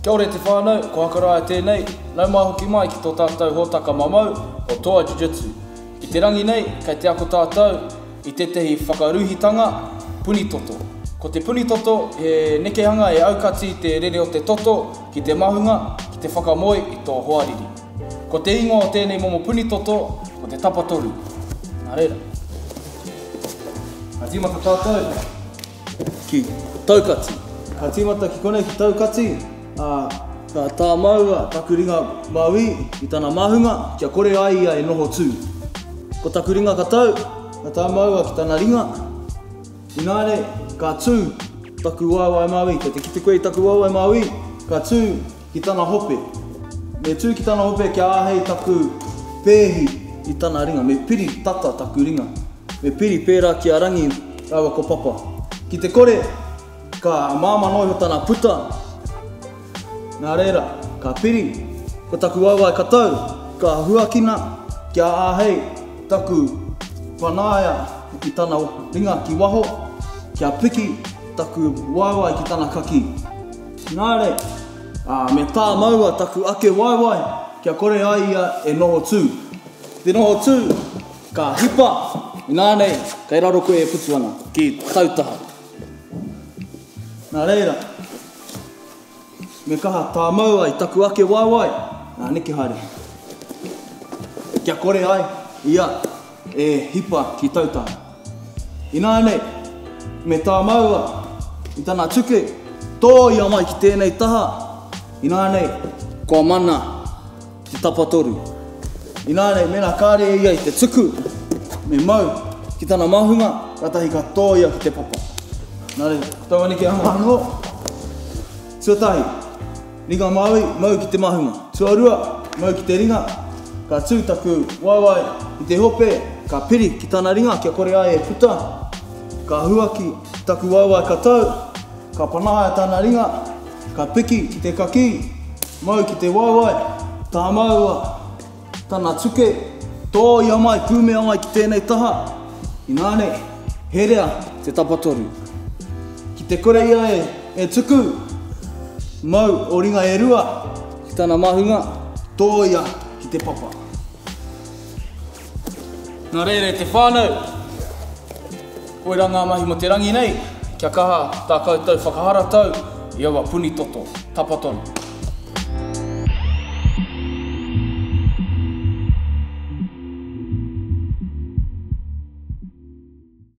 Kia ora e te whānau, ko Hakaraia tēnei, nau mai hoki mai ki tō tātou hōtaka mamau o Toa Jiu-Jitsu. I te rangi nei, kei te ako tātou i tētehi whakaruhitanga puni toto. Ko te puni toto he nekehanga e aukati i te rere o te toto ki te mahunga, ki te whakamoe i tō hoariri. Ko te ingoa o tēnei momo puni toto, ko te tapatoru. Nā reira, ka tīmata tātou. Ki Taukati. Ka tīmata ki konei ki Taukati, ā, ka tāmaua taku ringa mauī i tana māhunga kia kore ai ia e noho tū. Ko taku ringa ka tau, ka tāmaua ki tana ringa. Ināianei, ka tū taku waewae mauī. Kei te kite koe i taku waewae mauī? Ka tū ki tana hope. Me tū ki tana hope kia āhei taku pēhi i tana ringa. Me piri tata taku ringa. Me piri pērā ki a Rangi rāua ko Papa. Ki te kore, ka māmā noa iho tana puta. Nā reira, ka piri, ko taku waewae ka tau, ka huakina kia āhei taku panaia i tana ringa ki waho, kia piki taku waewae ki tana kakī. Nā reira, ā, me tāmaua taku ake waewae kia kore ai ia e noho tū. Te noho tū, ka hipa, inānei, kei raro koe e putu ana, ki tautaha. Nā reira, me kaha tāmaua i taku ake waewae, nā neke haere. Kia kore ai ia e hipa ki tautaha. Ināianei, me tāmaua i tana tuke, tōia mai ki tēnei taha, ināianei, kua mana te tapatoru. Ināianei, mēnā kāre ia i te tuku, me mau ki tana mahunga, kātahi ka tōia ki te papa. Nā reira, ko taua nekehanga anō. Tuatahi, Ringa Māui, mau ki te mahunga. Tuarua, mau ki te ringa, ka tū taku waewae i te hope, ka piri ki tana ringa kia kore ai e puta, ka huaki taku waewae ka tau, ka panaia tana ringa, ka piki ki te kakī, mau ki te waewae, tāmaua Tana tuke, tōia mai, kūmea mai ki tēnei taha, inānei, herea te tapatoru. Ki te kore ia e, e tuku, mau o ringa e rua ki tana mahunga, tōia ki te papa. Nā reira e te whānau, koirā ngā mahi mō te rangi nei, kia kaha tā koutou whakaharatau i aua puni toto, tapatoru.